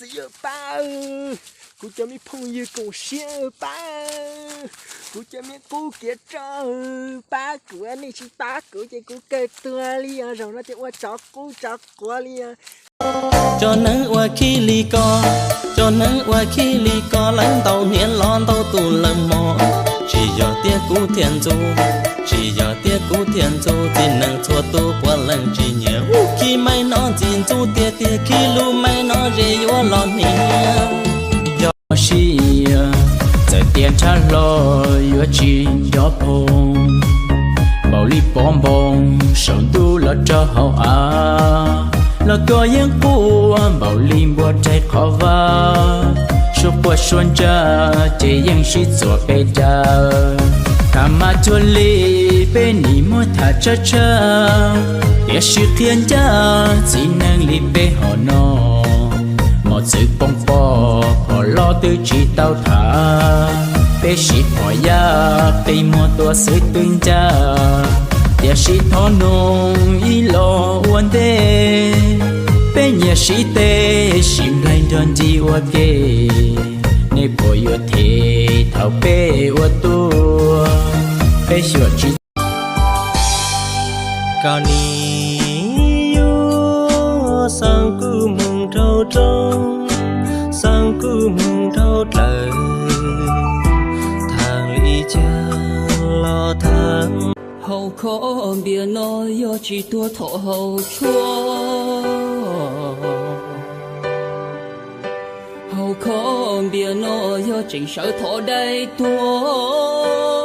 Yawg pab, kuv cov me phooj ywg koom siab pab, kuv cov me qub kev roj pab kuv, nej tsis pab kuv ces kuv kawg tuag li os. Zaum no ces ua tsov qub tsov quav li os. Cov neeg uas khib li ko, cov neeg uas khib li ko, lawv ntau hniav los ntau tus lawm mog. Tsis yog tiag kuv thiaj ntxub, tsis yog tiag kuv thiaj ntxub, txiv neej txhua tus puav leej tsis nyiam. Khib maim no ntxim ntxub tiag tiag, khib lub maim no ze yuav los hniav. Yog sib, txawm tias nrhab hlo yuav tsis nco phoo, npaum li pov npoo saum ntuj los rau hauv av, los koj yeej quaj npaum li npua raig qhov vaj. Suab quaj suab ntsaj ces yeej sib txuas pes cas, tham mas cuag li peb nim muab tham tshaj tshaj. Tiam sis qhia ncaj txiv neej li peb hom no, mos txwv poob pob phom los twb tsis tau tham. Peb siv phom yaj qi muag tua xwb twb ncaj, tiam sis thov nug ib los ua ntej. Peb nyiam siv teb siv nplaig nrog ncig ua ke, nej puas yuav them thaum peb ua tuaj? Peb xyuam tsis, koj nim yuav xeeb kuv mus dhau roob, xeeb kuv mus dhau dlawg, thaam li cas los thaam. Hau khov npias no yog tsis tuag thov hau tshuaj, hau khov npias no yog tseem sawv thov dai tuag.